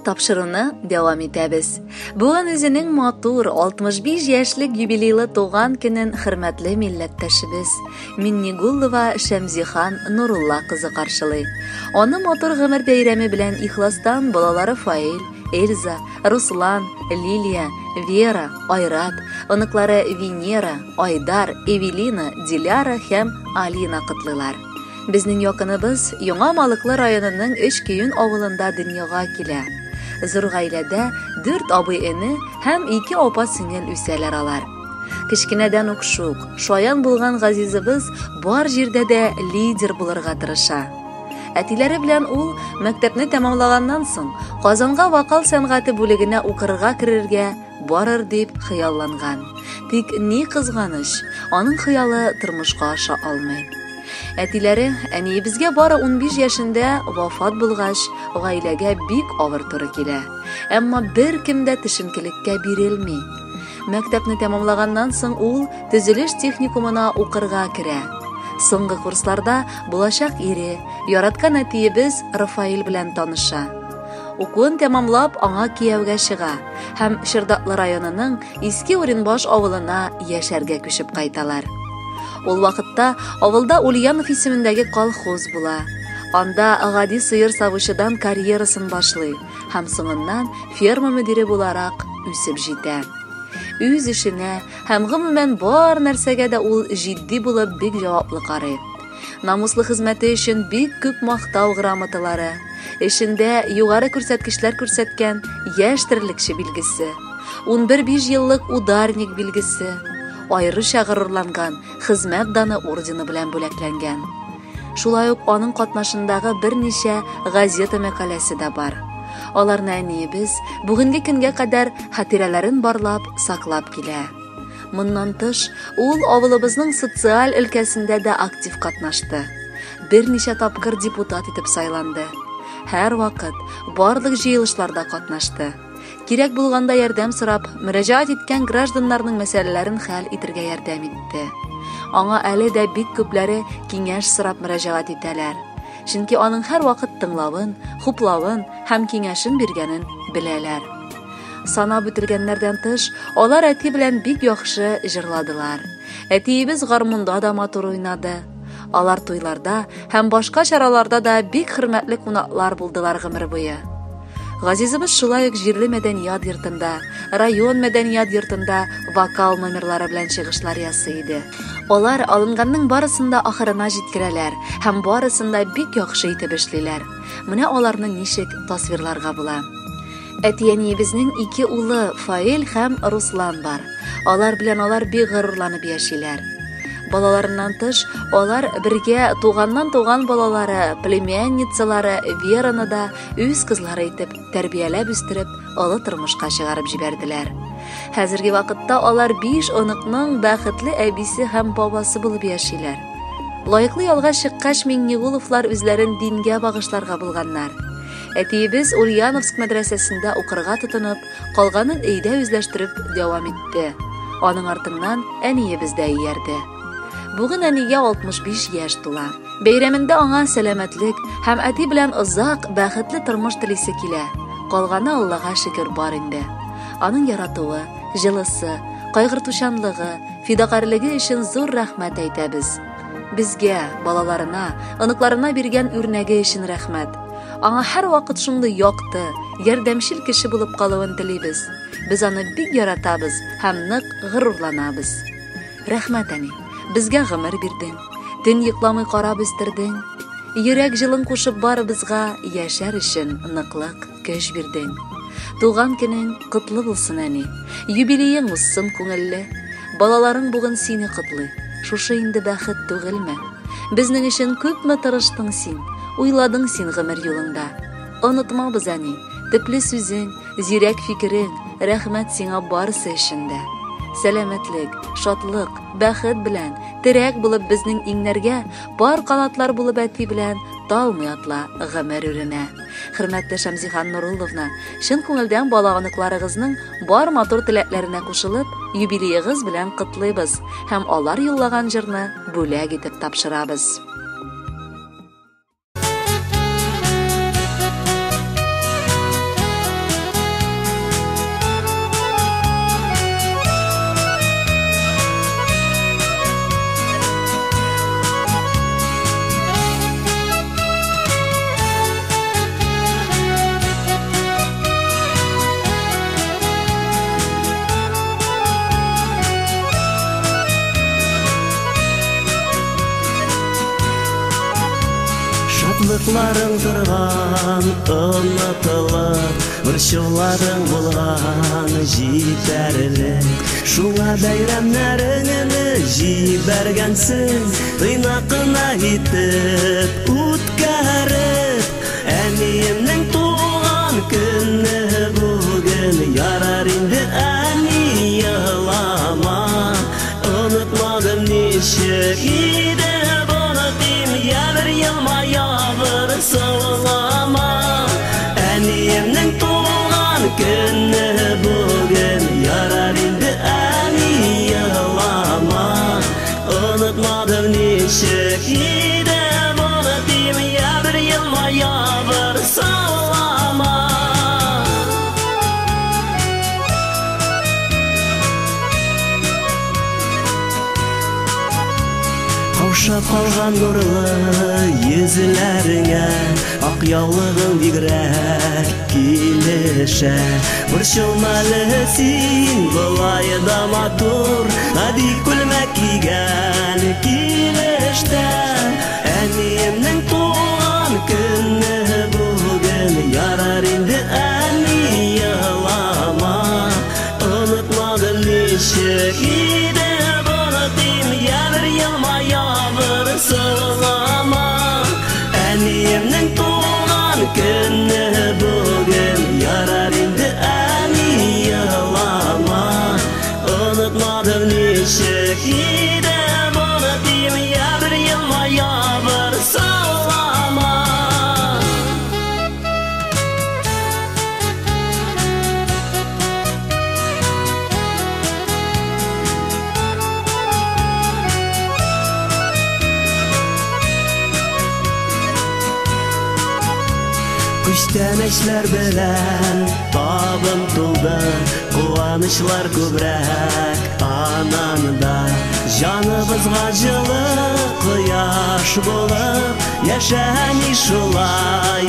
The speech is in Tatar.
Тапшыруны дәвам итәбез. Бүген үзенең матур 65 яшьлек юбилейлы туган көнен хөрмәтле милләттәшебез Миннегуллова Шәмзихан Нурулла кызы каршылый. Аны матур гомер бәйрәме белән ихластан балалары Фаил, Эльза, Руслан, Лилия, Вера, Айрат, оныклары Венера, Айдар, Эвелина, Диляра һәм Алина котлыйлар. Безнең якыныбыз Яңа Малыклы районының Өчкөен авылында дөньяга килә. Зур гаиләдә дүрт абый-эне һәм ике апа-сеңел үсәләр алар. Кечкенәдән үк шук, шаян булган газизыбыз бар җирдә дә лидер булырга тырыша. Әтиләре белән ул мәктәпне тәмамлаганнан соң Казанга вокал сәнгате бүлегенә укырга керергә барыр дип хыялланган. Тик ни кызганыч, аның хыялы тормышка аша алмый. Әтиләре әниебезгә бары 15 яшендә вафат булгач, гаиләгә бик авыр туры килә. Әмма беркем дә төшенкелеккә бирелми. Мәктәпне тәмамлаганнан соң ул төзелеш техникумына укырга керә. Соңгы курсларда булачак ире, яраткан әтиебез Рафаэль белән таныша. Укуын тәмамлап, аңа кияүгә чыга һәм Чырдаклы районының Иске Уренбаш авылына яшәргә күчеп кайталар. Ул вакытта авылда Ульянов исемендәге колхоз була. Анда гади сыер савучыдан карьерасын башлый һәм соңыннан ферма мөдире буларак үсеп җитә. Үз эшенә һәм гомумән бар нәрсәгә дә ул җитди булып бик җаваплы карый. Намуслы хезмәте өчен бик күп мактау грамоталары, эшендә югары күрсәткечләр күрсәткән яшь терлекче билгесе, 11 биш еллык ударник билгесе, аеруча горурланган Хезмәт даны ордены белән бүләкләнгән. Шулай ук аның катнашындагы берничә газета мәкаләсе дә бар. Аларны әниебез бүгенге көнгә кадәр хатирәләрен барлап, саклап килә. Моннан тыш, ул авылыбызның социаль өлкәсендә дә актив катнашты. Берничә тапкыр депутат итеп сайланды. Һәрвакыт, барлык җыелышларда катнашты. Кирәк булганда ярдәм сорап, мөрәҗәгать иткән гражданнарның мәсьәләләрен хәл итергә ярдәм итте. Аңа әле дә бик күпләре киңәш сорап мөрәҗәгать итәләр. Чөнки аның һәрвакыт тыңлавын, хуплавын һәм киңәшен биргәнен беләләр. Санап үтелгәннәрдән тыш, алар әти белән бик яхшы җырладылар. Әтиебез гармунда да матур уйнады. Алар туйларда һәм башка чараларда да бик хөрмәтле кунаклар булдылар гомер буе. Газизыбыз шулай ук җирле мәдәният йортында, район мәдәният йортында вокал номерлары белән чыгышлар ясый иде. Алар алынганның барысын да ахырына җиткерәләр һәм барысын да бик яхшы итеп эшлиләр. Менә аларны ничек тасвирларга була. Әти-әниебезнең ике улы Фаил һәм Руслан бар. Алар белән алар бик горурланып яшиләр. Балаларыннан тыш, алар бергә туганнан туган балалары, племянницалары Вераны да үз кызлары итеп тәрбияләп үстереп, олы тормышка чыгарып җибәрделәр. Хәзерге вакытта алар биш оныкның бәхетле әбисе һәм бабасы булып яшиләр. Лаеклы ялга чыккач, Миңнегуловлар үзләрен дингә багышларга булганнар. Әтиебез Ульяновск мәдрәсәсендә укырга тотынып, калганын өйдә үзләштереп дәвам итте. Аның артыннан әниебез дә иярде. Бүген әнигә 65 яшь тула. Бәйрәмендә аңа сәламәтлек һәм әти белән озак, бәхетле тормыш телисе килә. Калганы Аллага шөкер бар инде. Аның яратуы, җылысы, кайгыртучанлыгы, фидакарьлеге өчен зур рәхмәт әйтәбез. Безгә, балаларына, оныкларына биргән үрнәге өчен рәхмәт. Аңа һәрвакыт шундый якты, ярдәмчел кеше булып калуын телибез. Без аны бик яратабыз һәм нык горурланабыз. Рәхмәт, әни, безгә гомер бирдең, төн йокламый карап үстердең. Йөрәк җылың кушып барыбызга яшәр өчен ныклык, көч бирдең. Туган көнең котлы булсын, әни. Юбилеең узсын күңелле. Балаларың бүген сине котлый. Шушы инде бәхет түгелме? Безнең өчен күпме тырыштың син, уйладың син гомер юлыңда. Онытмабыз, әни, төпле сүзең, зирәк фикерең, рәхмәт сиңа барысы өчен дә. Сәламәтлек, шатлык, бәхет белән, терәк булып безнең иңнәргә, пар канатлар булып әти белән талмый атла гомер үренә. Хөрмәтле Шәмзихан Нурулловна, чын күңелдән бала оныкларыгызның бар матур теләкләренә кушылып, юбилеегыз белән котлыйбыз һәм алар юллаган җырны бүләк итеп тапшырабыз. Чакларың торган онытылып, борчуларың булган җитәрлек. Шуңа бәйрәмнәреңне җибәргәнсең, тыйнак кына итеп үткәреп. Әниемнең туган көне бүген, ярар инде әни елама. Онытмадым ничек иде онытыйм, я бер елмая, бер саулама. Әниемнең туган көне бүген, ярар инде әни елама. Онытмадым ничек иде онытыйм, я бер елмая, бер саулама. Каушап калган нурлы йөзләреңә ак яулыгың бигрәк килешә. Борчылма әле син, болай да матур, гади күлмәк кигән килештә. Әниемнең туган көне бүген, ярар инде әни елама. Онытмадым ничек иде онытыйм, я бер елмая, бер саулама. Әниемнең туган көне бүген, ярар инде әни елама. Онытмадым ничек иде онытыйм, я бер елмая, бер саулама. Күчтәнәчләр белән табын тулды, куанычлар күбрәк ананда. Җаныбызга җылы кояш булып, яшә әни шулай.